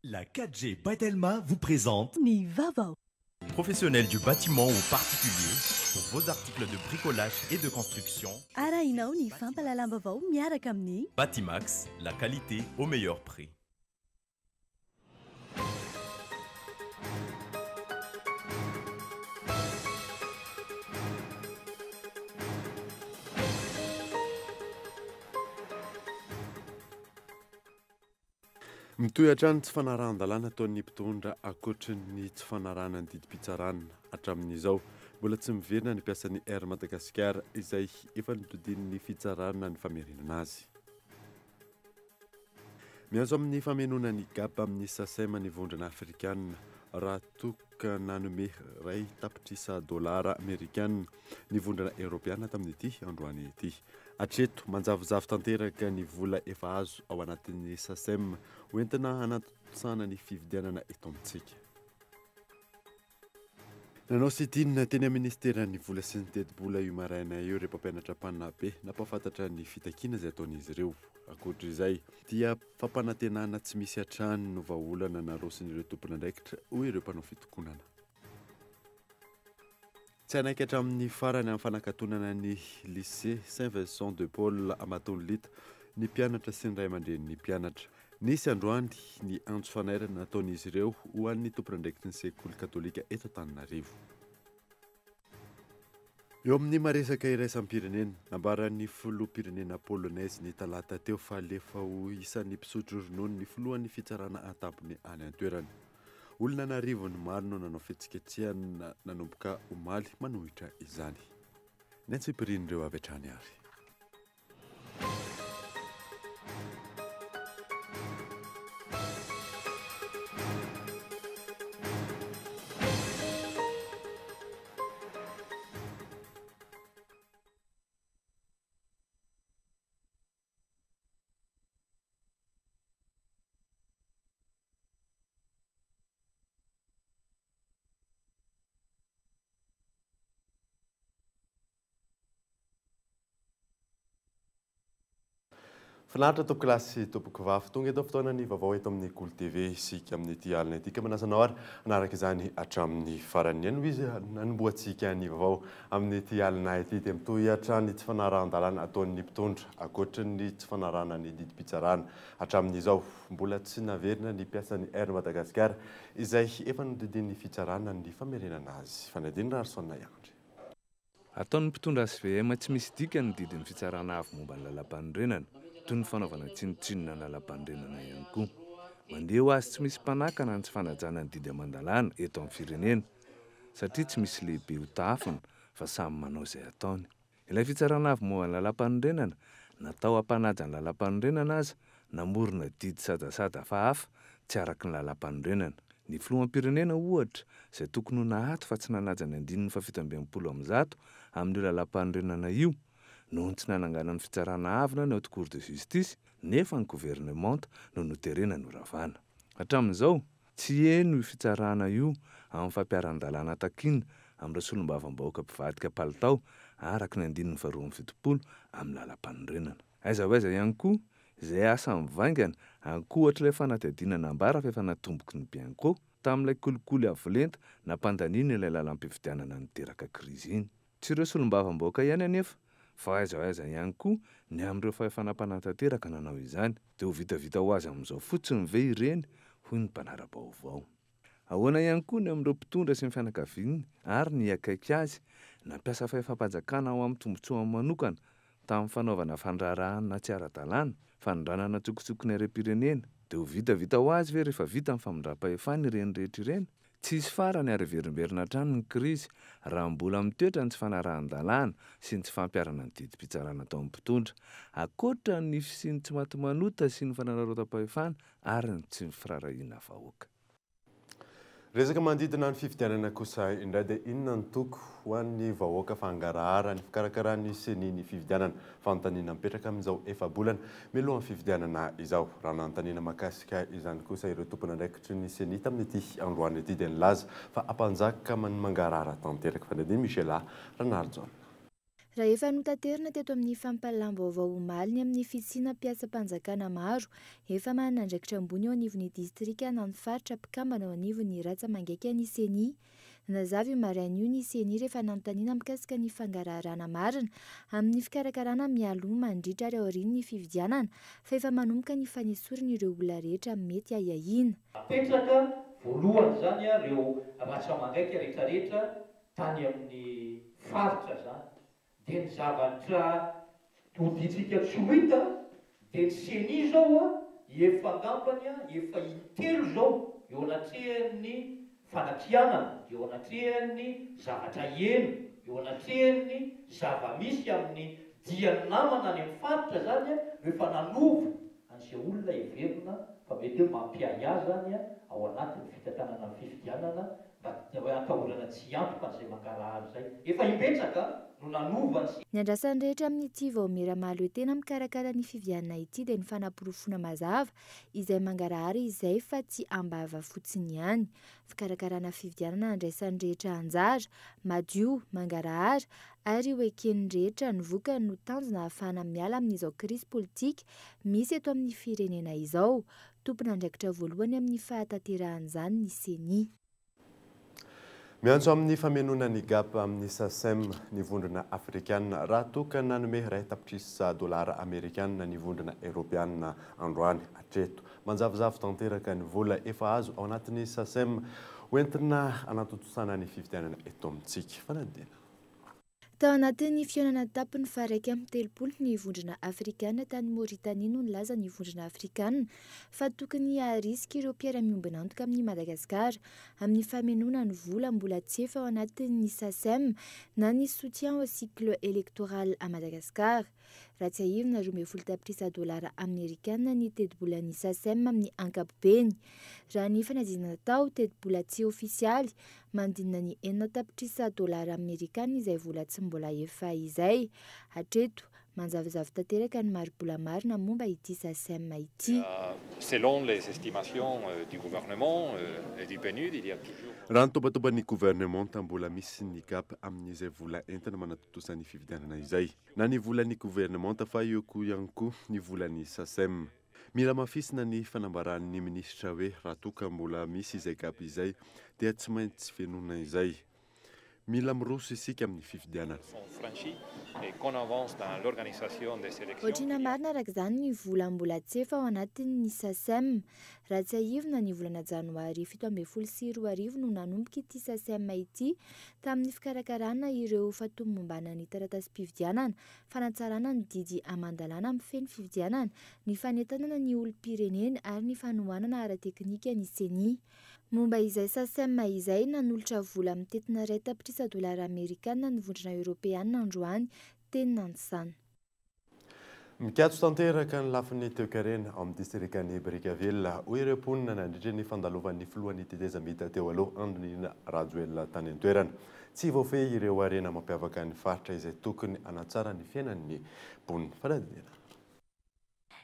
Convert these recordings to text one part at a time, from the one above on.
La 4G by Telma vous présente Ny vaovao. Professionnels du bâtiment ou particulier, pour vos articles de bricolage et de construction. Arahinao ny fampahalalam-baovao miaraka amin'ny Batimax, la qualité au meilleur prix. Mitohy hatrany ny tsy fanarahan-dalàna ataon'ny mpitondra ankoatry ny tsy fanarahana ny didim-pitsarana hatramin'izao. Mbola tsy miverina ny mpiasan'ny Air Madagascar izay efa notodian'ny fitsarana ny famerenana azy. Miantso amin'ny famenoana ny gap amin'ny Sacem ny Vondrona Afrikana raha toa ka nanome 1 tapitrisa dolara amerikana ny Vondrona Eoropeana tamin'ity androany ity. Hatreto, manjavozavo tanteraka ny vola efa azo ao anatin'ny Sacem hoentina hanatontosana ny fifidianana eto amintsika. Nanao sit-in teny amin'ny ministeran'ny vola sy ny tetibola io maraina io ireo mpampianatra mpanabe nampahafantatra ny fitakiana izay ataon'izy ireo. Ankoatra izay dia fampanantenana tsy misy hatrany no vahaolana narosin'ireo tompon'andraikitra, hoy ireo mpanao fitokonana. Tsy hanaiky hatramin'ny farany amin'ny fanakatonana ny lycée Saint Vincent de Paul Ambatoanilita ny mpianatra sy ny ray aman-drenin'ny mpianatra. Nisy androany ny antso fanairana nataon'izy ireo ho an'ny tompon'andraikitry ny sekoly katolika eto Antananarivo. Eo amin'ny maresaka iraisam-pirenena, nambaran'ny filoham-pirenena polonaise ny talata teo fa alefa ho isan'ny mpisotro ronono ny filohan'ny fitsarana an-tampony any an-toerana. Olona an'arivony maro no nanao fihetsiketsehana nanomboka omaly manohitra izany. Ny antsipirian'ireo avy hatrany ary. Finaritra tompokolahy sy tompokovavy, tonga eto fotoana ny vaovao eto amin'ny Kolo TV isika amin'ity alina ity ka manasa anao ary hanaraka izany hatramin'ny farany. Eny hoy izy nanombohantsika ny vaovao amin'ity alina ity dia mitohy hatrany tsy fanarahan-dalàna ataon'ny mpitondra ankoatry ny tsy fanarahana ny didim-pitsarana hatramin'izao. Mbola tsy naverina ny mpiasan'ny Air Madagascar izay efa nodidian'ny fitsarana ny famerenana azy. Fanadino Raharison Iandry. Ataon'ny mpitondra HVM tsy misy dikany ny didin'ny fitsarana avo momba ny lalàmpanorenana, toy ny fanaovana tsinontsinona ny lalàmpanorenana ihany koa. Mandeha ho azy tsy misy mpanakana ny tsy fanajana ny didy aman-dalàna eto amin'ny firenena, satria tsy misy lehibe ho tahafina fa samy manao izay ataony. Ilay fitsarana avo momba ny lalàmpanorenana, natao hampanaja ny lalàmpanorenana aza, namorona didy sadasada hafahafa tsy araka ny lalàmpanorenana. Ny filoham-pirenena, ohatra, izay tokony ho nahato fa tsy nanaja ny andininy faha-167 amin'io lalàmpanorenana io, noho ny tsy nananganan'ny fitsarana avo na ny Haute Cour de Justice, nefa ny governemanta no noterena noravana. Hatramin'izao, tsy heno io fitsarana io amin'ny fampiharan-dalàna takiana amin'ireo solombavambahoaka mpivadika palitao araka ny andininy faha-72 amin'ny lalàmpanorenana. Aiza ho aiza ihany koa izay asa mivaingana ankoatra ilay fanadihadiana nambara fa efa natomboky ny Bianco tamin'ilay kolikoly avo lenta nampandaniana ilay lalam-pifidianana niteraka krizy iny. Tsy ireo solombavambahoaka ihany anefa fa aiza ho aiza ihany koa ny amin'ireo fahefana mpanatanteraka nanao izany. Dia ho vitavita ho azy amin'izao fotsiny ve ireny, hoy ny mpanara-baovao. Ahoana ihany koa ny amin'ireo mpitondra sy ny fianakaviany ary ny akaiky azy nampiasa fahefam-panjakana ho amin'ny tombontsoany manokana tamin'ny fanaovana fandraharahana tsy ara-dalàna, fanondranana an-tsokosoko ny harem-pirenena? Dia ho vitavita ho azy ve rehefa vita ny famindram-pahefana ireny rehetra ireny? Tsy hisy farany ary hiverimberina hatrany ny krizy raha mbola mitoetra ny tsy fanarahan-dalàna sy ny tsy fampiharana ny didim-pitsarana ataon'ny mpitondra, ankoatra ny fisian'ny tsimatimanota sy ny fanararaotam-pahefana ary ny tsy firaharahiana vahoaka. Resaka manodidina ny fifidianana kosa indray dia inona ny toky ho an'ny vahoaka fa hangarahara ny fikarakaran'ny CENI ny fifidianana? Fanontaniana mipetraka amin'izao efa-bolana mialohan'ny fifidianana izao. Raha nanontaniana mahakasika izany kosa ireo tompon'andraikitry ny CENI tamin'ity androany ity dia nilaza fa hampanjaka ny mangarahara tanteraka. Fanadino Michela Ranarijaona. Raha efa notaterina teto amin'ny fampahalalam-baovao omaly ny amin'ny fisiana mpiasam-panjakana maro efa manana andraikitra ambony eo anivon'ny distrika na ny faritra mpikambana eo anivon'ny ratsa-mangaika ny Ceni. Nanazava io maraina io ny Ceni rehefa nanontaniana mikasika ny fangaraharana marina amin'ny fikarakarana mialoha, mandritra ary aorian'ny fifidianana fa efa manomboka ny fanesorana ireo olona rehetra mety ahiahiana. Apetraka voalohany izany ireo ratsa-mangaika rehetrarehetra tany amin'ny faritra izany. Dia ny zavatra todintsika tsy ho hita dia ny ceni izao a efa angambany a efa intelo izao eo anatrehan'ny fanakianana, eo anatrehan'ny zavatra heno, eo anatrehan'ny zava-misy amin'ny dian'ny namana any amin'ny faritra izany a no efa nanova an'izay olona heverina fa mety hoe mampiahiahy izany ao anatin'ny fitantanana ny fifidianana mba hoe atahorana tsy hiantoka an'izay mangarahara izay. Efa imbetsaka no nanova ny. Ny andrasan'ny rehetra amin'ity vaomiera mahaleo tena mikarakara ny fifidianana ity dia ny fanaporofoana mazava izay mangarahara izay fa tsy am-bava fotsiny ihany. Fikarakarana fifidianana andraisan'ny rehetra anjara, madio, mangarahara ary ho eken'ny rehetra ny vokany no tanjona ahafahana miala amin'izao krizy politika misy eto amin'ny firenena izao. Tompon'andraikitra voalohany amin'ny fahatanterahan'izany ny Ceni. Miantso amin'ny famenoana ny gap amin'ny Sacem ny vondrona afrikanina raha toa ka nanome iray tapitrisa dolara amerikanina ny vondrona eoropeanina androany hatreto. Manjavozavo tanteraka ny vola efa azo ao anatin'ny Sacem hoentina hanatontosana ny fifidianana eto amintsika. Fanadihadiana. Tao anatin'ny fihaonana an-tampony faha-31 ny Vondrona Afrikana tany Mauritanie no nilaza ny Vondrona Afrikana fa tokony haharisika ireo mpiara-miombon'antoka amin'i Madagasikara amin'ny famenoana ny vola mbola tsy efa ao anatin'ny Sacem na ny Soutien au cycle électoral à Madagascar. Raha tsiahivina, 12 tapitrisa dolara amerikana ny tetibolan'ny Sacem amin'ny ankapobeny. Raha ny fanadihadiana natao, tetibola tsy ofisialy, manodidina ny enina tapitrisa dolara amerikana izay vola tsy mbola efa izay. Hatreto, manjavozavo tanteraka ny mari-bola marina momba ity Sacem ity. Selon les estimations du gouvernement et du PNUD, il y a toujours. Raha ny tobatoban'ny governemanta, mbola misy ny gap amin'izay vola entina manatontosa ny fifidianana izay. Na ny volan'ny governemanta fa eo koa ihany koa ny volan'ny Sacem. Mila hamafisina ny fanambaran'ny minisitra hoe raha toa ka mbola misy izay gap izay dia tsy maintsy fenoina izay. Mila miroso isika amin'ny fifidianana. Ohatrina marina araka izany ny vola mbola tsy efa ao anatin'ny Sacem. Raha tsiahivina, ny volana janoary 2017 no nanomboka ity Sacem ity tamin'ny fikarakarana ireo fatomombanan'ny ny taratasim-pifidianana, fanatsarana ny didy aman-dalàna mifehy ny fifidianana, ny fanentanana ny olom-pirenena ary ny fanohanana ara-teknika ny Ceni. Momba izay Sacem izay, nanolotra vola mitentina iray tapitrisa dolara amerikana ny Vondrona Eoropeana androany teny Nanisana. Mikatso tanteraka ny lafiny toekarena ao amin'ny distrikan'i Brickaville, hoy ireo mponina nandritra ny fandalovan'ny filohan'ny tetezamita teo aloha Andry Nirina Rajoelina tany an-toerana. Tsy voafehy ireo harena mampiavaka ny faritra izay tokony hanatsara ny fiainan'ny mponina. Fanadihadiana.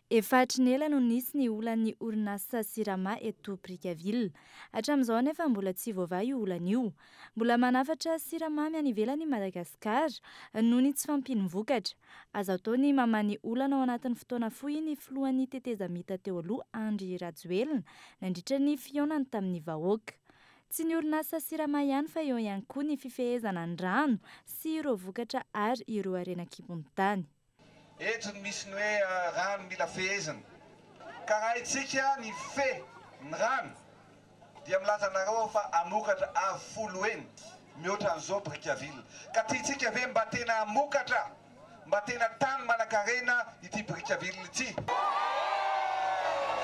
Efa hatry ny ela no nisy ny olan'ny orinasa Sirama eto Brickaville. Hatramin'izao anefa mbola tsy voavaha io olana io. Mbola manafatra siramamy any ivelany i Madagasikara noho ny tsy fahampian'ny vokatra. Azo atao ny mamaha ny olana ao anatin'ny fotoana fohy ny filohan'ny tetezamita teo aloha Andry Rajoelina nandritra ny fihaonany tamin'ny vahoaka. Tsy ny orinasa Sirama ihany fa eo ihany koa ny fifehezana ny rano sy ireo vokatra ary ireo harena an-kibon'ny tany. Eto no misy ny hoe rano mila fehezina. Ka raha haintsika ny fe ny rano dia milaza anareo aho fa hamokatra avo folo heny mihoatra an'izao Brickaville. Ka tiantsika ve mba tena hamokatra, mba tena tany manankarena ity Brickaville ity?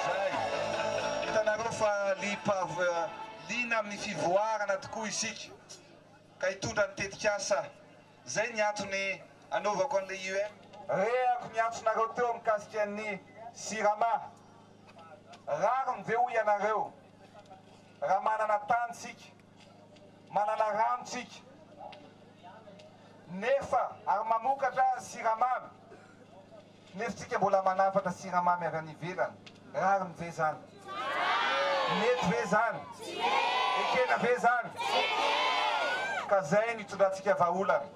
Zay. Hitanareo fa liana amin'ny fivoarana tokoa isika ka hitondra ny tetikasa. Zay ny antony anaovako an'ilay IEM. Rehako ny antsonareo teo mikasika ny Sirama. Rariny ve hoy ianareo raha manana tany tsika, manana rano tsika, nefa ary mamokatra siramamy, nefa tsika mbola manafatra siramamy avy any ivelany? Rariny ve zany? Mety ve zany? Ekena ve zany? Ka zay no itondrantsika vahaolana.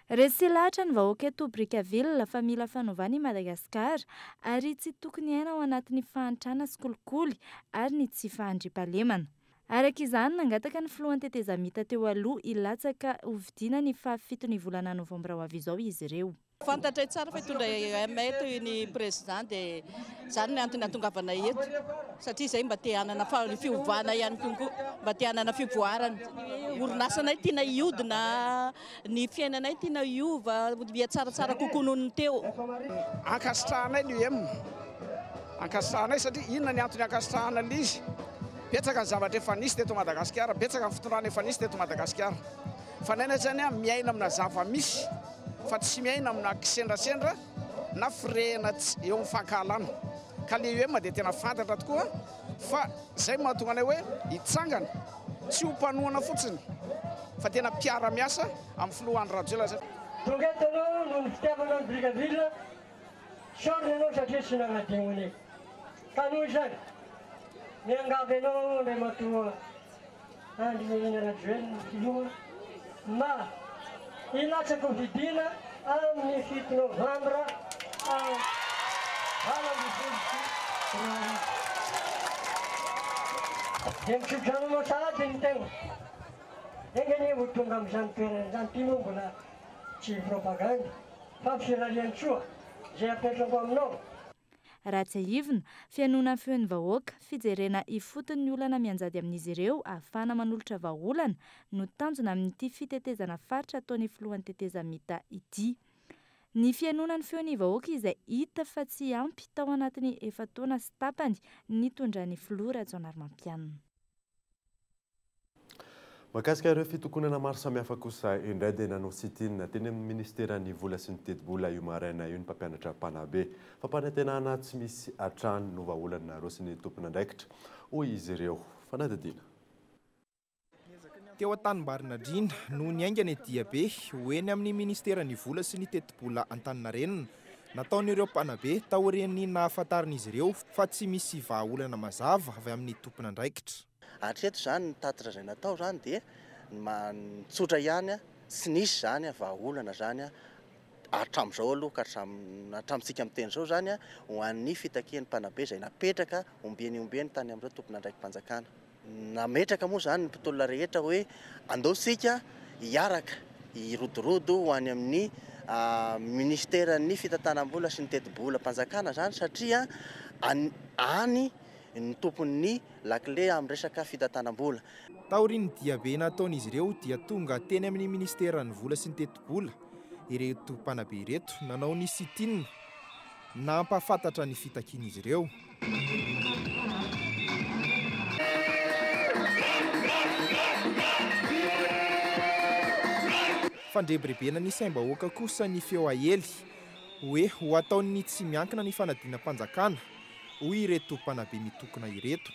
Resy lahatra ny vahoaka eto Brickaville fa mila fanovana i Madagasikara ary tsy tokony hiaina ao anatin'ny fahantrana sy kolikoly ary ny tsy fahandriampahalemana. Araka izany, nangataka ny filohan'ny tetezamita teo aloha hilatsaka hofidiana ny fahafiton'ny volana novambra ho avy izao izy ireo. Fantatray tsara fa hitondra EM eto ny président dia izany ny antony hatongavanay eto satria izay mba te hanana fiovana ihany koa, mba te hanana fivoarana. Orinasanay tiana hiodina, ny fiainanay tiana hiova, hihatsaratsara kokoa noho ny teo. Ankasitrahanay ny UM, ankasitrahanay satria inona ny antony ankasitrahana an'ilay izy? Betsaka ny zavatra efa nisy teto Madagasikara, betsaka ny fitondrana efa nisy teto Madagasikara. Fa ny anay zany miaina amina zava-misy fa tsy miaina amina kisendrasendra na firehana tsy eo amin'ny fankahalana. Ka le UM dia tena fantatra tokoa fa zay no mahatonga anay hoe hitsangana, tsy ho mpanohana fotsiny fa tena mpiara-miasa amin'ny filoha Andry Rajoelina satria. Tonga eto ianao noho ny fitiavana an'i Brickaville, Sorry ianao satria tsy nanadino anay. Ka noho izany, miangavy anao aho Andriamatoa Andry Nirina Rajoelina Filoha mba hilatsaka ho fidiana amin'ny 7 novambra 2018. Dia mitsodrano anao sahady ny tegna. Enga anie ho tonga amin'izany toerana izany. Ity moa mbola tsy propagandy fa firarian-tsoa izay apetrako aminao. Raha tsiahivina, fihainoana ny feon'ny vahoaka, fijerena ifotony ny olana mianjady amin'izy ireo ahafahana manolotra vahaolana no tanjona amin'ity fitetezana faritra ataon'ny filohan'ny tetezamita ity. Ny fihainoana ny feon'ny vahoaka izay hita fa tsy ampy tao anatin'ny efa-taona sy tapany nitondran'ny filoha Rajaonarimampianina. Mahakasika ireo fitokonana maro samihafa kosa indray dia nanao sit-in teny amin'ny minisiteran'ny vola sy ny tetibola io maraina io ny mpampianatra mpanabe. Fampanantenana tsy misy hatrany no vahaolana narosin'ny tompon'andraikitra, hoy izy ireo. Fanadihadiana. Teo Antanimbarinandriana no niainga ny diabe ho eny amin'ny minisiteran'ny vola sy ny tetibola Antaninarenina nataon'ireo mpanabe taorian'ny nahafantarin'izy ireo fa tsy misy vahaolana mazava avy amin'ny tompon'andraikitra. Hatreto izany ny tatitra izay natao izany dia ny tsotra ihany, tsy nisy izany vahaolana izany hatramin'izao aloha ka hatramintsika miteny izao izany ho an'ny fitakian'ny mpanabe izay napetraka ombieny ombieny tany amin'ireo tompon'andraiki-panjakana. Nametraka moa izany ny mpitolona rehetra hoe andao isika hiaraka hirodorodo ho any amin'ny minisiteran'ny fitantanam-bola sy ny tetibolam-panjakana izany satria any ny tompon'ny lakile amin'ny resaka fitantanam-bola. Taorian'ny diabe nataon'izy ireo dia tonga teny amin'ny minisiteran'ny vola sy ny tetibola ireto mpanabe ireto nanao ny sit-in nampahafantatra ny fitakian'izy ireo. Fandrebirebena ny saim-bahoaka kosa ny feo aely hoe ho ataon'ny tsy miankina ny fanadinam-panjakana hoy ireto mpanabe mitokona ireto.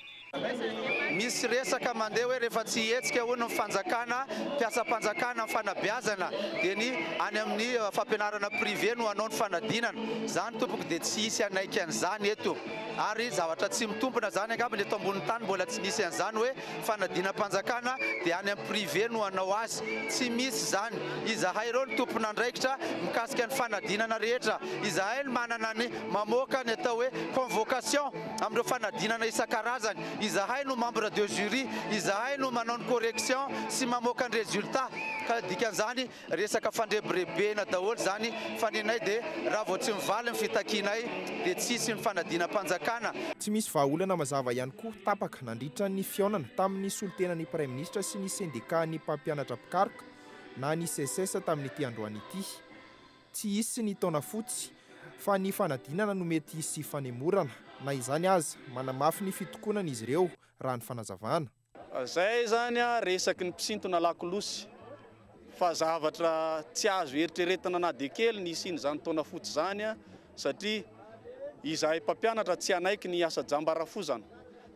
Misy resaka mandeha hoe rehefa tsy hihetsika hono ny fanjakana, mpiasam-panjakana amin'ny fanabeazana dia ny any amin'ny fampianarana privé no hanao ny fanadinana. Izany tompoko dia tsy hisy hanaiky an'izany eto. Ary zavatra tsy mitombina izany angamba ny eto ambonin'ny tany mbola tsy nisy an'izany hoe fanadinam-panjakana dia any amin'ny privé no hanao azy. Tsy misy izany. Izahay ireo no tompon'andraikitra mikasika ny fanadinana rehetra. Izahay no manana ny mamoaka ny atao hoe convocation amin'ireo fanadinana isan-karazany. Izahay no membre de jury, izahay no manao ny correction sy mamoaka ny résultat. Ka dikan'izany resaka fandrebirebena daholo izany fa ny anay dia raha vao tsy mivaly ny fitakianay dia tsy hisy ny fanadinam-panjakana. Tsy misy vahaolana mazava ihany koa tapaka nandritra ny fihaonana tamin'ny solontenan'ny Praiminisitra sy ny sendikan'ny mpampianatra mpikaroka na ny Seces tamin'ity androany ity. Tsy hisy ny taona fotsy fa ny fanadinana no mety hisy fanemorana. Na izany aza, manamafy ny fitokonana izy ireo, raha ny fanazavana. Zay zany resaky ny mpisintona lakolosy fa zavatra tsy azo eritreretina na dia kely ny hisian'izany taona fotsy izany satria izahay mpampianatra tsy hanaiky ny hiasa jamba rafozana.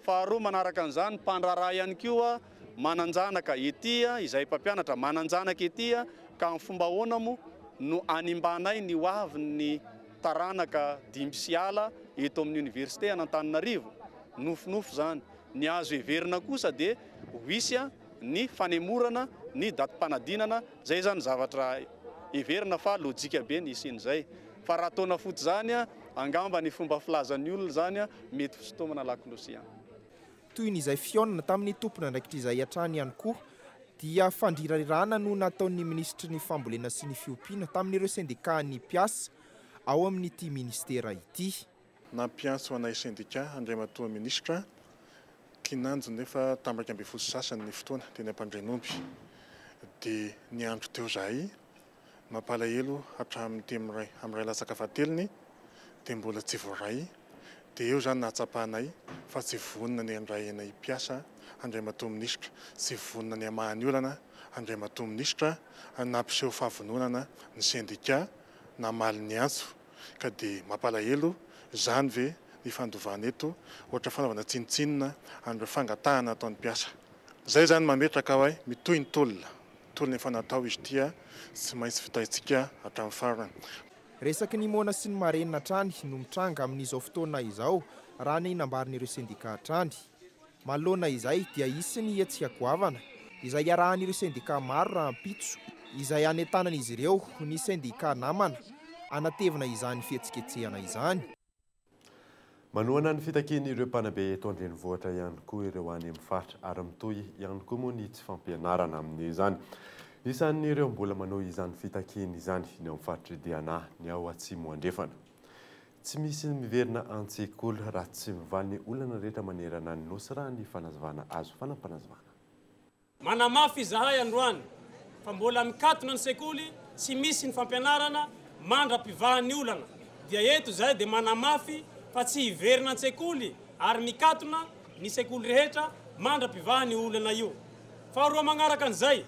Faharoa manaraka an'izany mpandraharaha ihany koa manan-janaka ety, izahay mpampianatra manan-janaka ety ka amin'ny fomba ahoana moa no hanimbanay ny ho avin'ny taranaka dimby sy ala eto amin'ny oniversite an'Antananarivo? Nofinofy izany. Ny azo heverina kosa dia ho hisy ny fanemorana ny datim-panadinana, izay izany zavatra Heverina fa lojika be ny hisian'izay. Fa raha taona fotsy izany, angamba ny fomba filazan'ny olona izany mety fisintomana lakolosy ihany. Toy ny izay fihaonana tamin'ny tompon'andraikitra izay hatrany ihany koa dia fandrirarirana no nataon'ny minisitry ny fambolena sy ny fiompiana tamin'ireo sendikan'ny mpiasa ao amin'ity minisitera ity. Nampiantso anay sendika Andriamatoa Minisitra kinanjo nefa tamin'ny 11:30 ny fotoana teny Ampandrianomby dia niandry teo zahay. Mampalahelo hatramin'ny teny iray amin'ny iray latsaka fahatelony dia mbola tsy voaray dia eo izany nahatsapanay fa tsy vonona ny handray anay mpiasa Andriamatoa Minisitra, tsy vonona ny hamaha ny olana Andriamatoa Minisitra, nampiseho fahavononana ny sendika namaly ny antso ka dia mampalahelo izany ve ny fandovana eto ohatra fanaovana tsinontsinona an'ireo fangatahana ataon'ny mpiasa. Izay izany mametraka hoe mitohy ny tolona. Tolona efa natao izy ity tsy maintsy vitaintsika hatramin'ny farany. Resaky ny moana sy ny marenina hatrany no mitranga amin'izao fotoana izao raha ny nambaran'ireo sendika hatrany. Manoloana izay dia hisy ny hetsika goavana izay iarahan'ireo sendika maro rahampitso izay hanentanan'izy ireo ny sendika namana hanatevina izany fihetsiketsehana izany. Manohana ny fitakian'ireo mpanabe eto an-drenivohitra ihany koa ireo any amin'ny faritra ary mitohy ihany koa moa ny tsy fampianarana amin'izany. Isan'ireo mbola manohy izany fitakiana izany ny ao amin'ny faritr'i Diana, ny ao Atsimo Andrefana. Tsy misy miverina an-tsekoly raha tsy mivaly ny olana rehetra manerana ny Nosy raha ny fanazavana azo fanampinazavana. Manamafy izahay androany fa mbola mikatona ny sekoly, tsy misy ny fampianarana mandra-pivahan'ny olana. Dia eto izahay dia manamafy fa tsy hiverina an-tsekoly ary mikatona ny sekoly rehetra mandra-pivahan'io olana io. Faharoa magnaraka an'izay,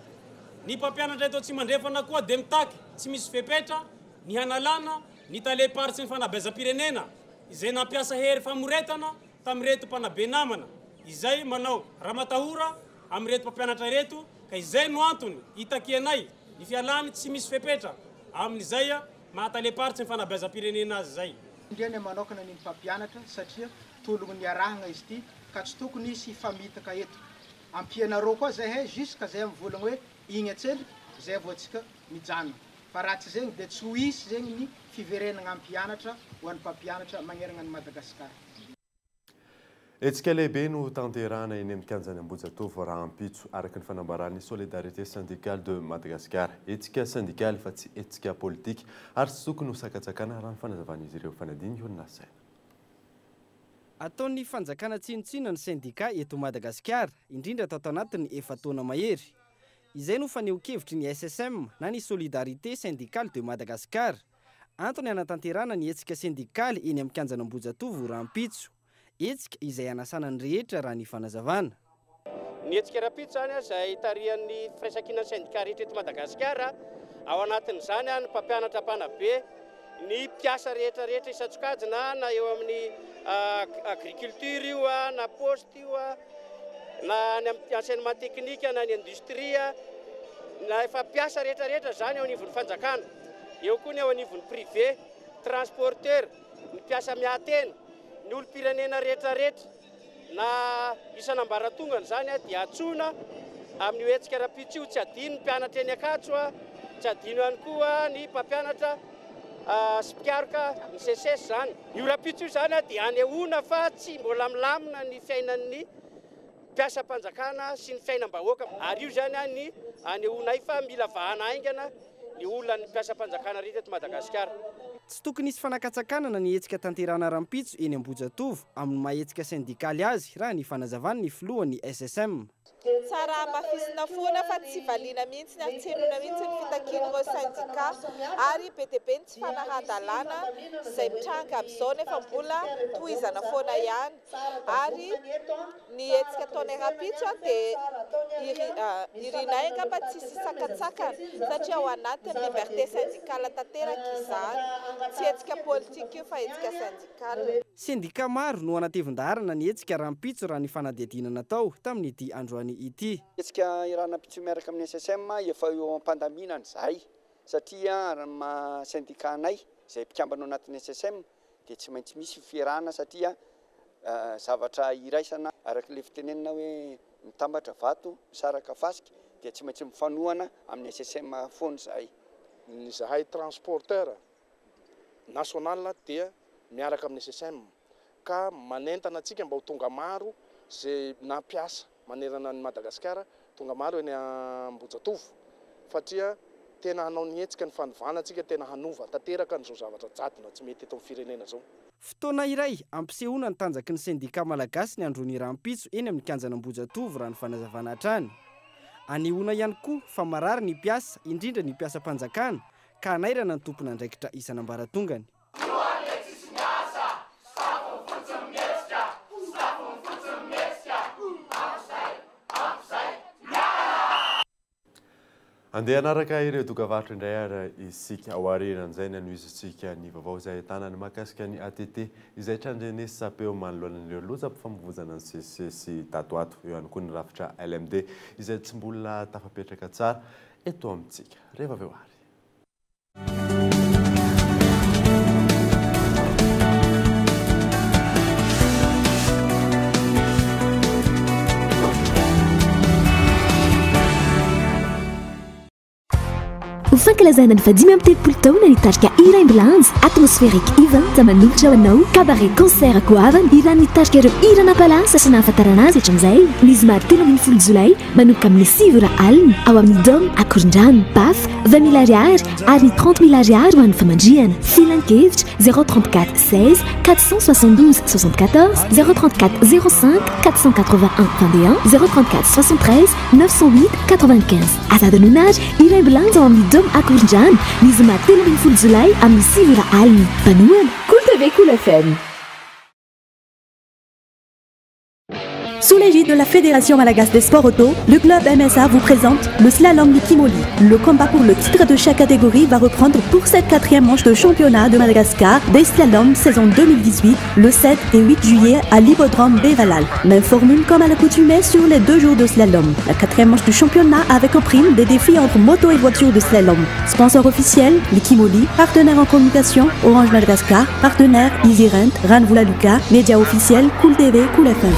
ny mpampianatra eto Atsimo Andrefana koa dia mitaky tsy misy fepetra ny hanalana ny talem-paritry ny fanabeazam-pirenena izay nampiasa hery famoretana tamin'ireto mpanabe namana izay manao ramatahora amin'ireto mpampianatra ireto ka izay no antony itakianay ny fialany tsy misy fepetra amin'izay maha talem-paritry ny fanabeazam-pirenena azy izay. Indrindra manokana ny mpampianatra satria tologno niarahagna izy ity ka tsy tokony hisy hifamitaka eto. Ampianareo koa zahay jusqu'à zay mivolagna hoe igny atsendriky zay vao tsika mijanona. Fa raha tsy zegny dia tsy ho hisy zegny ny fiverenagna hampianatra ho an'ny mpampianatra magneragna an'i Madagasikara. Hetsika lehibe no hotanterahana eny amin'ny kianjan'i Ambohijatovo rahampitso, araka ny fanambaran'ny Solidarité Syndicale de Madagascar. Hetsika sendikaly fa tsy hetsika politika ary tsy tokony ho sakantsakana raha ny fanazavan'izy ireo. Fanadino io nasaina. Ataon'ny fanjakana tsinontsinona ny sendika eto Madagasikara, indrindra tato anatin'ny efa-taona mahery. Izay no fanehoan-kevitry ny SSM na ny Solidarité Syndicale de Madagascar. Antony hanatanterahana ny hetsika sendikaly eny amin'ny kianjan'Ambohijatovo rahampitso. Hetsika izay hanasana ny rehetra raha ny fanazavana. Ny hetsika rahampitso izany izay tarihan'ny firaisankinan'ny sendika rehetra eto Madagasikara. Ao anatin'izany ny mpampianatra mpanabe, ny mpiasa rehetra rehetra isan-tsokajina na eo amin'ny agriculture io na poste io na any amin'ny enseignement technique na ny industrie na efa mpiasa rehetra rehetra izany eo anivon'ny fanjakana. Eo koa ny eo anivon'ny privé, transporteur, ny mpiasa miaha-tena, ny olom-pirenena rehetra rehetra na isan'ambaratongany izany dia antsoina amin'io hetsika rahampitso io. Tsy adino ny mpianatra eny Ankatso, tsy adino ihany koa ny mpampianatra sy mpikaroka ny SECES izany. Io rahampitso io izany dia anehoana fa tsy mbola milamina ny fiainan'ny mpiasam-panjakana sy ny fiainam-bahoaka ary io izany ny anehoanay fa mila vahana haingana ny olan'ny mpiasam-panjakana rehetra eto Madagasikara. Tsy tokony hisy fanakatsakanana ny hetsika tanterahana rahampitso eny Ambohijatovo amin'ny maha hetsika sendikaly azy raha ny fanazavan'ny filohan'ny SSM. Dia tsara hamafisina foana fa tsy valiana mihitsy ary tsy henoina mihitsy ny fitakian'ireo sendika ary be dia be ny tsy fanarahan-dalàna izay mitranga amin'izao nefa mbola tohizana foana ihany ary ny hetsika ataonay rahampitso dia irinay angamba tsy hisy sakantsakana satria ao anatin'ny liberté syndicale tanteraka izany. Tsy hetsika politika io fa hetsika syndicale. Sendika maro no hanatevin-daharana ny hetsika rahampitso raha ny fanadihadiana natao tamin'ity androany ity. Hetsika iaraha-nampitso miaraka amin'ny SSM efa eo am-pandaminana izahay satria raha ny maha sendika anay izay mpikambana ao anatin'ny SSM dia tsy maintsy misy fiarahana satria zavatra iraisana araka ilay fitenenana hoe mitambatra vato misaraka fasika dia tsy maintsy mifanohana amin'ny SSM foana izahay. Ny zahay transporteur national dia miaraka amin'ny SSM ka manentana antsika mba ho tonga maro izay nampiasa manerana an'i Madagasikara tonga maro eny Ambohijatovo fatria tena hanao ny hetsika ny fanovana antsika tena hanova tanteraka an'izao zavatra jadona tsy mety eto amin'ny firenena izao. Fotoana iray hampisehoana ny tanjaky ny sendikà malagasy ny andron'ny rahampitso eny amin'ny kianjan'Ambohijatovo raha ny fanazavana hatrany. Anehoana ihany koa fa marary ny mpiasa, indrindra ny mpiasam-panjakana, ka hanairana ny tompon'andraikitra isan'ambaratongany. Andeha hanaraka ireo dokavarotra indray ary isika. Ao aorianan'izay ny hanohizantsika ny vaovao izay ahitana ny mahakasika ny ATT izay trandrenesam-peo manoloana an'ireo lozam-pifamoivoizana nisesisesy tato ato. Eo ihany koa ny rafitra LMD izay tsy mbola tafapetraka tsara eto amintsika. Rehefa avy eo ary. Ho fankalazana ny faha-35 taona ny tarika Iraimbilanja, Atmospheric Event manolotra ho anao cabaret concert goavana hiran'ny tarika ireo hira nampalaza sy nahafantarana azy hatramin'izay ny zoma 13 jolay manomboka amin'ny 9 ora alina ao amin'ny Dôme Akorondrano. Baf, 20 mille ariary ary ny 30 mille ariary ho an'ny famandrihana. Filan-kevitra, 034 16 472 74, 034 05 481 21, 034 73 908 95. Aza adinoina ary Iraimbilanja ao amin'ny Dôme Akorondrano ny zoma 13 jolay amin'ny 9 ora alina. Mpanohana, Kolo TV Kolo FM. Sous l'égide de la Fédération malagasy des sports auto, le club MSA vous présente le slalom Likimoli. Le combat pour le titre de chaque catégorie va reprendre pour cette quatrième manche de championnat de Madagascar des slaloms saison 2018, le 7 et 8 juillet à l'hippodrome Bevalal. Même formule comme à l'accoutumée sur les deux jours de slalom. La quatrième manche du championnat avec en prime des défis entre moto et voiture de slalom. Sponsor officiel, Likimoli, partenaire en communication, Orange Madagascar, partenaire EasyRent, Ranvoula Luca, média officiel, Cool TV, Cool FM.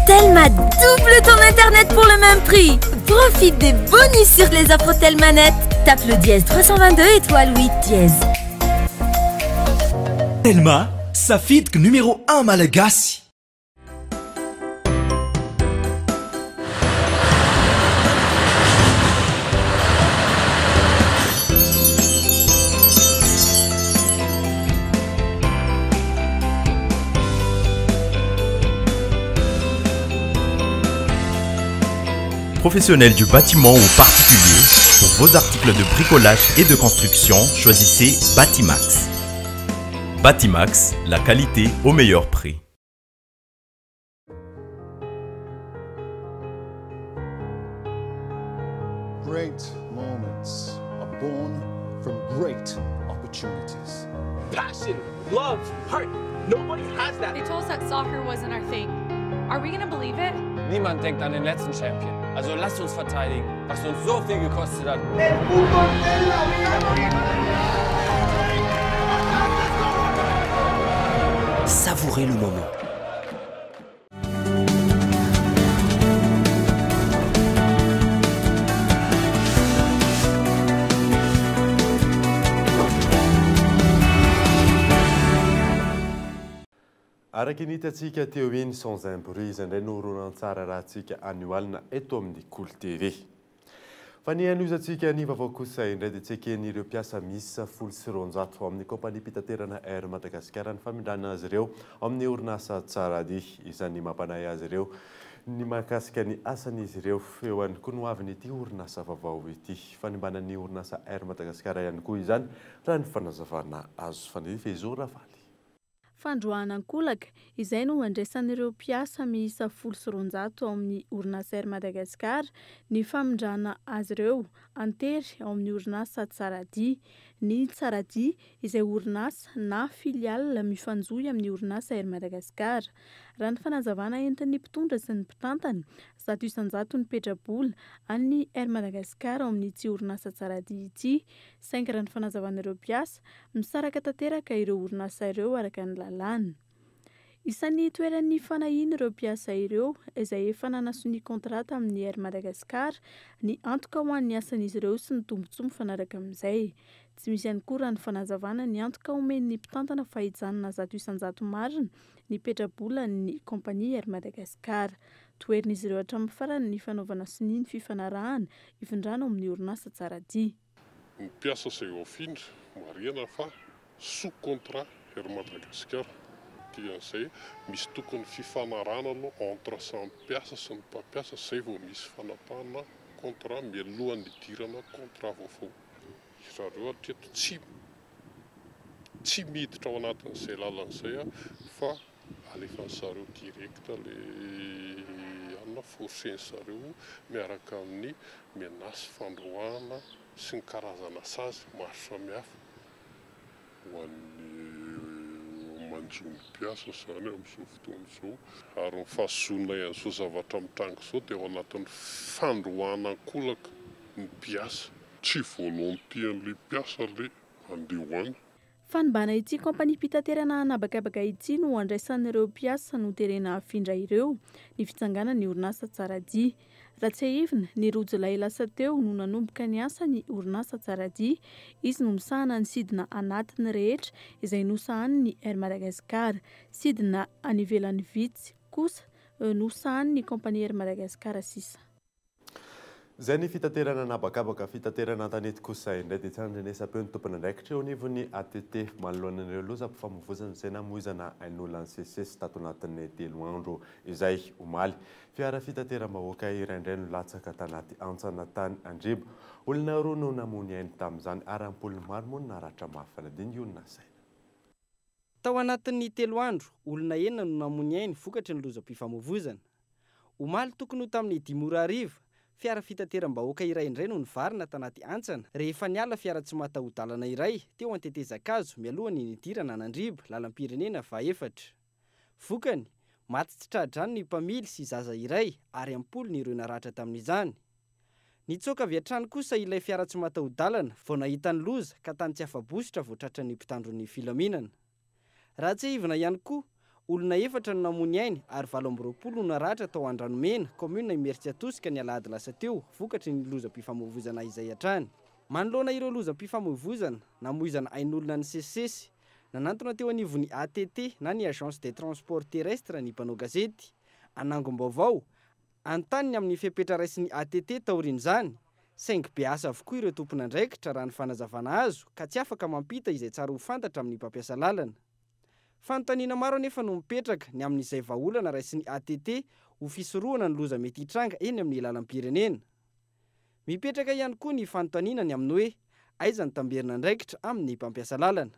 Telma double ton internet pour le même prix. Profite des bonus sur les offres Telmanet. Tape le dièse 322 étoile 8 dièse. Telma, safidiko numéro 1 malagasy. Professionnels du bâtiment ou particulier, pour vos articles de bricolage et de construction, choisissez Batimax. Batimax, la qualité au meilleur prix. Great moments are born from great opportunities. Passion, love, heart. Nobody has that. They told us that soccer wasn't our thing. Are we gonna believe it? Niemand denkt an den letzten Champion. Also lasst uns verteidigen, was uns so viel gekostet hat. Savourez le moment. Araka ny hitantsika teo iny Sans un bruit izay indray no horonantsary arahantsika anio alina eto amin'ny Kolo TV. Fa ny hanohizantsika ny vaovao kosa indray dia tsy eken'ireo mpiasa miisa 210 ao amin'ny kaompaniam-pitaterana Air Madagascar ny famindrana azy ireo ao amin'ny orinasa Tsaradia. Isan'ny mampanahy azy ireo ny mahakasika ny asan'izy ireo. Eo ihany koa ny hoavin'ity orinasa vaovao ity. Fanimbana ny orinasa Air Madagascar ihany koa izany raha ny fanazavana azo. Fanirifa Izo Ravaly. Fandroahana ankolaka, izay no andraisan'ireo mpiasa miisa 210 ao amin'ny orinasa Air Madagascar ny famindrana azy ireo an-tery ao amin'ny orinasa Tsaradia. Ny Tsaradia izay orinasa na filiale mifanjohy amin'ny orinasa Air Madagascar. Raha ny fanazavana entin'ny mpitondra sy ny mpitantana, 100% ny petrabola an'ny Air Madagascar ao amin'ity orinasa Tsaradia ity. Saingy raha ny fanazavan'ireo mpiasa, misaraka tanteraka ireo orinasa ireo araka ny lalàna. Isan'ny toeran'ny fanahian'ireo mpiasa ireo, izay efa nanasonia contrat tamin'ny Air Madagascar, ny antoka ho an'ny asan'izy ireo sy ny tombontsoa mifanaraka amin'izay. Tsy misy ihany koa raha ny fanazavana ny antoka omen'ny mpitantana fa hijanona 100% marina ny petrabolan'ny kaompania Air Madagascar. Toherin'izy ireo hatramin'ny farany ny fanaovana sonia ny fifanarahana hifindrana ao amin'ny orinasa Tsaradia. Ny mpiasa izay voafindra, marihana fa sous contrat Air Madagascar. Dikan'izay, misy tokony fifanarahana aloha entre samy mpiasa sy ny mpampiasa izay vao misy fanapahana contrat mialohan'ny hidirana contrat vaovao. Zareo hatreto tsy tsy miditra ao anatin'izay lalana izay fa alefan'ny zareo direct le anona forcer-ny zareo miaraka amin'ny menace fandroahana sy ny karazana sazy maro samihafa. Ho an'ny manjo ny mpiasa izany amin'izao fotoana izao ary ny fahazoanay an'izao zavatra mitranga izao dia ao anatin'ny fandroahana ankolaka ny mpiasa. Tsy volonté an'ilay mpiasa ilay handeha ho any. Fanimbana ity kaompaniam-pitaterana an'habakabaka ity no andraisan'ireo mpiasa noterena hafindra ireo ny fitsanganan'ny orinasa Tsaradia. Raha tsiahivina, ny 2 jolay lasa teo no nanomboka ny asa ny orinasa Tsaradia. Izy no misahana ny sidina anatiny rehetra izay nosahanin'ny Air Madagascar. Sidina any ivelany vitsy kosa nosahanin'ny kaompania Air Madagascar sisa. Izay ny fitaterana an'habakabaka, fitaterana an-tanety kosa indray dia tsy andrenesam-peo ny tompon'andraikitra eo anivon'ny ATT manoloana ireo lozam-pifamoivoizana izay namoizana ain'olona nisesisesy tato anatin'ny 3 andro izay omaly. Fiara fitateram-bahoaka iray indray no latsaka tanaty hantsana tany Andriba. Olona 2 no namoy ainy tamin'izany ary am-polony maro moa no naratra mafy. Fanadino io nasaina. Tao anatin'ny 3 andro, olona 6 no namoy ny ainy vokatry ny lozam-pifamoivoizana. Omaly tokony ho tamin'ny dimy ora hariva, fiara fitateram-bahoaka iray indray no nivarina tanaty hantsana rehefa niala fiara tsy mataho-dalana iray teo an-tetezan-kazo mialohan'ny nidirana an'Andriba, lalam-pirenena fahaefatra. Vokany, maty tsy tra-drano ny mpamily sy zaza iray ary am-polony ireo naratra tamin'izany. Nitsoaka avy hatrany kosa ilay fiara tsy mataho-dalana vao nahita ny loza ka tany tsy afa-bositra vao tratran'ny mpitandro ny filaminana. Raha tsiahivina ihany koa, olona 4 no namoy ny ainy ary 28 no naratra tao Andranomena, kaominina Imerintsiatosika ny alahady lasa teo vokatry ny lozam-pifamoivoizana izay hatrany. Manoloana ireo lozam-pifamoivoizana namoizana ain'olona nisesisesy, nanantona teo anivon'ny ATT na ny Agence des Transports Terrestres ny mpanao gazety. Anangom-baovao, anontany ny amin'ny fepetra raisin'ny ATT taorian'izany, saingy be asa avokoa ireo tompon'andraikitra raha ny fanazavana azo ka tsy afaka mampita izay tsara ho fantatra amin'ny mpampiasa lalana. Fanontaniana maro anefa no mipetraka ny amin'izay vahaolana raisin'ny ATT ho fisorohana ny loza mety hitranga eny amin'ny lalam-pirenena. Mipetraka ihany koa ny fanontaniana ny amin'ny hoe aiza ny tamberin'andraikitra amin'ny mpampiasa lalana.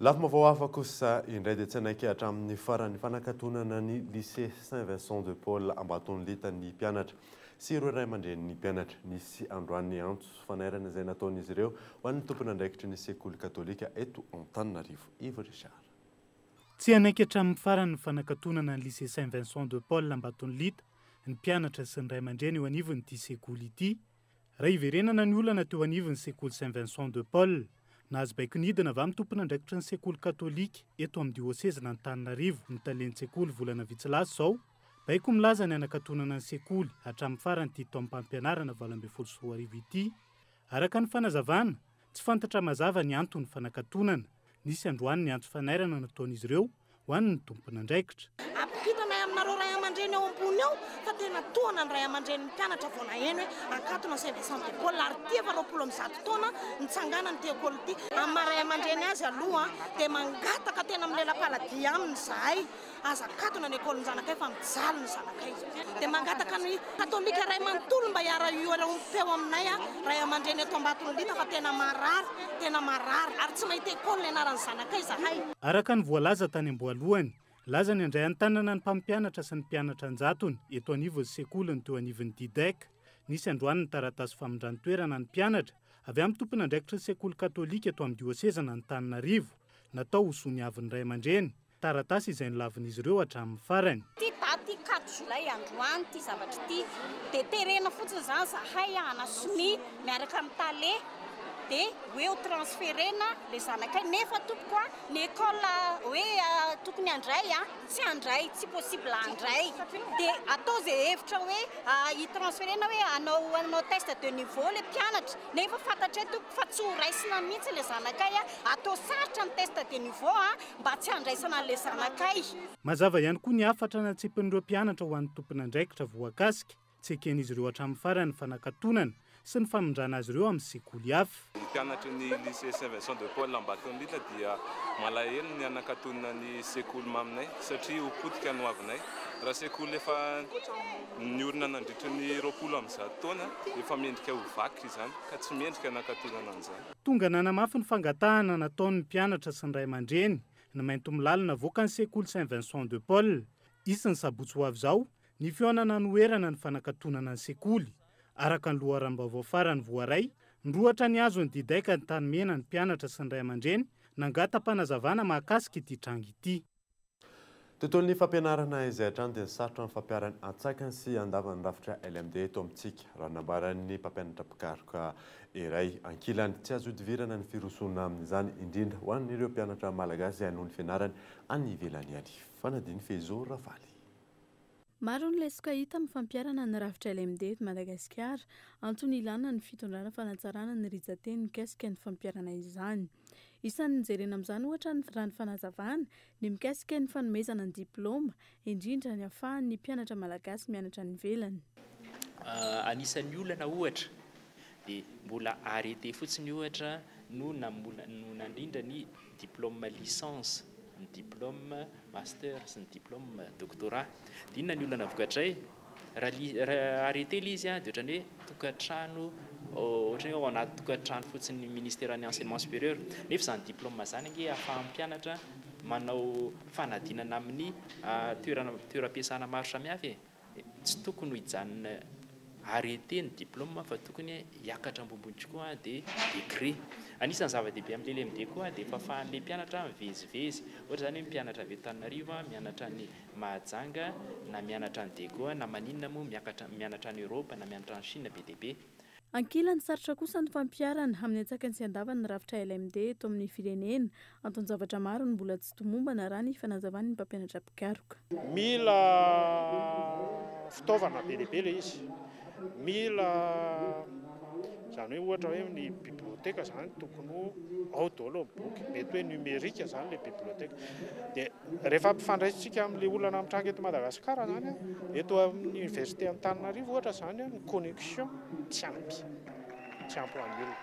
Lafim-baovao hafa kosa indray dia tsy hanaiky hatramin'ny faran'ny fanakatonana ny lycée Saint Vincent de Paul Ambatonilita ny mpianatra sy ireo ray aman-drenin'ny mpianatra. Nisy androany antso fanairana izay nataon'izy ireo ho an'ny tompon'andraikitry ny sekoly katolika eto Antananarivo. Yves Richard. Tsy hanaiky hatramin'ny faran'ny fanakatonana ny lycée Saint Vincent de Paul Ambatonilita ny mpianatra sy ny ray aman-dreny eo anivon'ity sekoly ity. Raha hiverenana ny olana teo anivon'ny sekoly Saint Vincent de Paul, nahazo baiko nidina avy amin'ny tompon'andraikitry ny sekoly katolika eto amin'ny diosezina Antananarivo ny talen-tsekoly volana vitsy lasa izao, baiko milaza ny hanakatonana ny sekoly hatramin'ny faran'ity taom-pampianarana 2018 ity. Araka ny fanazavana, tsy fantatra mazava ny anton'ny fanakatonana. Nisy androany ny antso fanairana nataon'izy ireo ho an'ny tompon'andraikitra. Ampitinanay aminareo ray aman-dreny ao ambony ao fa tena tohana ny ray aman-drenin'ny mpianatra vao naheno hoe akatona Saint Vincent de Paul ary ity efa 120 taona nitsanganany ity école ity. Amin'ny maha ray aman-dreny azy aloha dia mangataka tena milela-paladia aminy izahay, aza akatona ny école-n-janakay fa mijaly ny zanakay. Dia mangataka ny katolika iray manontolo mba hiara-hioram-peo aminay ray aman-dreny eto Ambatonilita fa tena marary, tena marary ary tsy mahita école ianaran'ny zanakay izahay. Araka ny voalaza tany am-boalohany, Laza ny handray an-tanana ny mpampianatra sy ny mpianatra an-jatony eto anivon'ny sekoliny teo anivon'ny Didec. Nisy androany ny taratasy famindran-toerana ny mpianatra avy amin'ny tompon'andraikitry ny sekoly katolika eto amin'ny diosezin'Antananarivo, natao ho soniavin'ny ray aman-dreny, taratasy izay nolavin'izy ireo hatramin'ny farany. Ity daty quatre juillet androany ity zavatra ity dia terena fotsiny izany zahay hanasonia miaraka amin'ny tale dia hoe ho transferena le zanakay nefa tompoko a Ny école hoe tokony handray a, tsy handray, tsy possible handray. Dia atao izay hevitra hoe hi-transferer-na hoe hanao hanao test de niveau ilay mpianatra, nefa fantatray tompoko fa tsy ho raisina mihitsy ilay zanakay a, atao sarotra ny test de niveau a, mba tsy handraisana an'ilay zanakay. Mazava ihany koa ny hafatra natsipin'ireo mpianatra ho an'ny tompon'andraikitra voakasika. Tsy eken'izy ireo hatramin'ny farany ny fanakatonana sy ny famindrana azy ireo amin'ny sekoly hafa. Ny mpianatry ny Lycée Saint Vincent de Paul Ambatonilita dia malahelo ny hanakatonana ny sekoly maminay satria ho potika ny hoavinay. Raha sekoly efa niorina nandritry ny 120 taona, efa mendrika ho vaky izany ka tsy mendrika hanakatonana an'izany. Tonga nanamafy ny fangatahana nataon'ny mpianatra sy ny ray aman-dreny ny maintimolaly navoakan'ny sekoly Saint Vincent de Paul. Hisy ny sabotsy ho avy izao Ny fihaonana hanoherana ny fanakatonana ny sekoly, araka ny loharanom-baovao farany voaray, nirohotra nihazo ny Didec Antanimena ny mpianatra sy ny ray aman-dreny nangata-panazavana mahakasika ity tranga ity. Tontolon'ny fampianarana izay hatrany dia sarotra ny fampiharana antsakany sy andavan'ny rafitra LMD eto amintsika, raha ny nambaran'ny mpampianatra mpikaroka iray. Ankilany, tsy azo ihodivirana ny firosoana amin'izany, indrindra ho an'ireo mpianatra malagasy izay hanohy ny fianarany any ivelany any. Fanadino Fehizoro Ravaly. Maro ny lesoka hita amin'ny fampiharana ny rafitra LMD eto Madagasikara. Antony ilana ny fitondrana fanatsarana ny rijan-teny mikasika ny fampiharana izany. Isan'ny jerena amin'izany ohatra ny raha ny fanazavana, ny mikasika ny fanomezana ny diplaoma, indrindra ny ahafahan'ny mpianatra malagasy mianatra any ivelany. Anisan'ny olana ohatra dia mbola arrêté fotsiny ohatra no no nandrindra ny diplaoma licence, ny diplaoma master sy ny diplaoma doctorat. Dia inona ny olana vokatray? Raha arrêté ilay izy dia ohatran'ny hoe tokantrano, ohatran'ny hoe ao anaty tokantrano fotsiny ny ministeran'ny enseignement supérieur. Nefa izany diplaoma izany ange ahafahan'ny mpianatra manao fanadinana amin'ny toerana toeram-piasana maro samihafa e. Tsy tokony ho hijanona arrêté ny diplôme fa tokony hiakatra ambonimbony kokoa dia décret. Anisan'ny zava-dehibe amin'ny LMD koa dia fahafahan'ilay mpianatra mivezivezy. Ohatra izany hoe mpianatra avy eto Antananarivo mianatra any Mahajanga na mianatra any Diego na maninona moa miakatra mianatra any Europe na mianatra any Chine be dia be. Ankilany, sarotra kosa ny fampiharana amin'ny antsakany sy andavany ny rafitra LMD eto amin'ny firenena. Anton-javatra maro no mbola tsy tomombana raha ny fanazavan'ny mpampianatra mpikaroka. Mila fitaovana be dia be ilay izy. Mila izany hoe ohatra hoe ny biblioteka izany tokony ho ao daholo ny boky. Mety hoe numérique izany ilay biblioteka. Dia rehefa ampifandraisintsika amin'ilay olana mitranga eto Madagasikara izany, eto amin'ny université Antananarivo ohatra izany ny connexion tsy ampy, tsy ampy ho an'ny olona,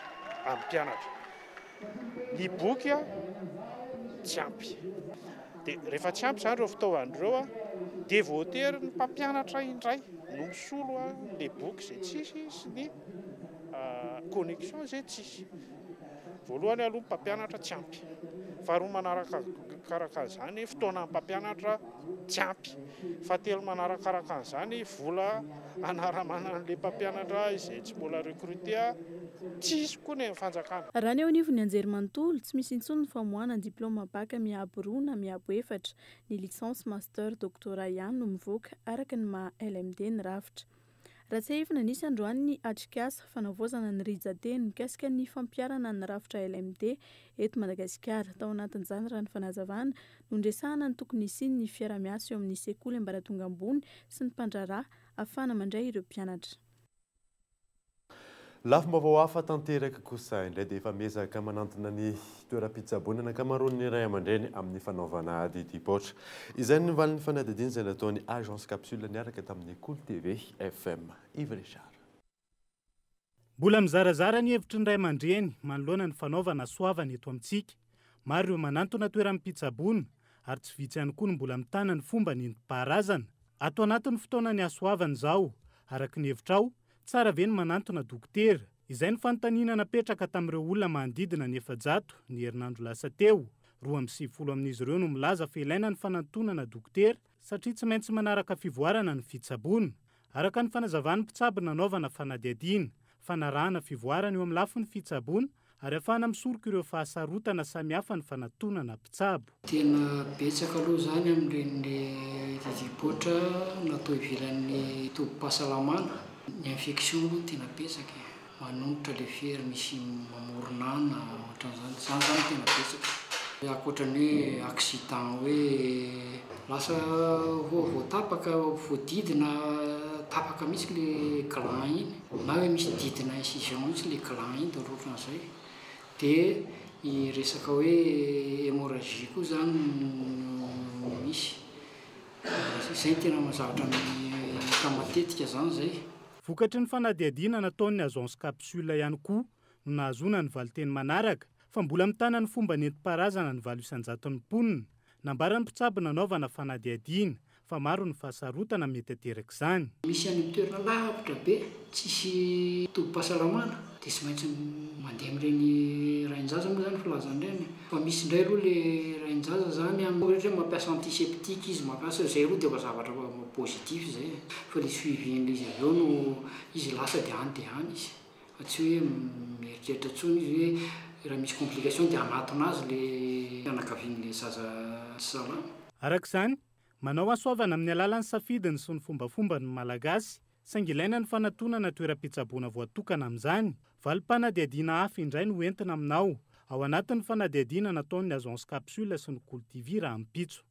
amin'ny mpianatra. Ny boky tsy ampy. Dia rehefa tsy ampy izany ireo fitaovana ireo dia voatery ny mpampianatra indray no misolo ilay boky izay tsisy sy ny connexion izay tsisy. Voalohany aloha ny mpampianatra tsy ampy. Faharoa manarakaraka an'izany fotoanan'ny mpampianatra tsy ampy. Fahatelo manarakaraka an'izany vola hanaramana an'ilay mpampianatra izay tsy mbola recruter tsisy koa ny fanjakana. Raha ny eo anivon'ny anjerimanontolo, tsy misy intsony ny famoahana ny diplaoma bacc miabo roa na miabo efatra. Ny licence, master, doctorat ihany no mivoaka araka ny maha LMD ny rafitra. Raha tsiahivina, nisy androany ny atrikasa fanavaozana ny rijan-teny mikasika ny fampiharana ny rafitra LMD eto Madagasikara. Tao anatin'izany, raha ny fanazavana, no niresahana ny tokony hisian'ny fiaraha-miasa eo amin'ny sekoly ambaratonga ambony sy ny mpandraharaha ahafahana mandray ireo mpianatra. Lafim-baovao hafa tanteraka kosa indray dia efa miezaka manantona ny toeram-pitsaboana ny ankamaroan'ny ray aman-dreny amin'ny fanaovana didim-paotra. Izay no valin'ny fanadihadiana izay nataon'ny Agence Capsule niaraka tamin'ny Kolo TV FM. Yves Richard. Mbola mizarazara ny hevitry ny ray aman-dreny manoloana ny fanaovana soavana eto amintsika. Maro ireo manantona toeram-pitsaboana ary tsy vitsy ihany koa no mbola mitana ny fomba nentim-paharazana. Ato anatin'ny fotoanan'ny hasoavana izao, araka ny hevitrao, tsara ve ny manantona dokotera? Izay no fanontaniana napetraka tamin'ireo olona manodidina ny 400 ny herinandro lasa teo. 92 amin'izy ireo no milaza fa ilaina ny fanantonana dokotera satria tsy maintsy manaraka fivoarana ny fitsaboana. Araka ny fanazavan'ny mpitsabo nanaovana fanadihadiana, fanarahana fivoarana eo amin'ny lafiny fitsaboana ary ahafahana misoroka ireo fahasarotana samihafa ny fanatonana mpitsabo. Tena betsaka aloha izany amin'ireny didim-poitra natao ivelan'ny tobim-pahasalamana. Ny infection aloha no tena betsaka e. Manongotra le fery misy mamoronana ohatran'izany. Izany izany no tena betsaka. Ankoatra ny hoe accident hoe lasa voatapaka, voadidina tapaka mihitsy le gland iny na hoe misy didina incision mihitsy le gland iny dia ohatrohatran'izay. Dia ny resaka hoe hémorragie koa izany no misy. Izay no tena zavatra hita matetika izany izay. Vokatry ny fanadihadiana nataon'ny Agence Capsule ihany koa no nahazoana ny valinteny manaraka fa mbola mitana ny fomba nentim-paharazana ny 8% mponina. Nambaran'ny mpitsabo nanaovana fanadihadiana fa maro ny fahasarotana mety aterak'izany. Misy any amin'ny toerana lavitra be tsisy tobim-pahasalamana dia tsy maintsy mandeha amin'ireny rain-jaza moa izany filazana ireny. Fa misy indray aloha le rain-jaza zany am ohatra hoe mampiasa antiseptique izy mampiasa zay aloha de efa zavatra positif zay e, fa le suivi an'le izy avy eo no izy lasa de any de any izy fa tsy hoe mieritreritra intsony izy hoe raha misy complication de hanatona azy le fianakavian'le zaza tsy salama. Araka izany, manao hasoavana amin'ny alalan'ny safidiny sy ny fombafombany ny Malagasy, saingy ilaina ny fanatonana toeram-pitsaboana voatokana amin'izany. Valim-panadihadiana hafa indray no entina aminao, ao anatin'ny fanadihadiana nataon'ny Agence Capsule sy ny Kolo TV rahampitso.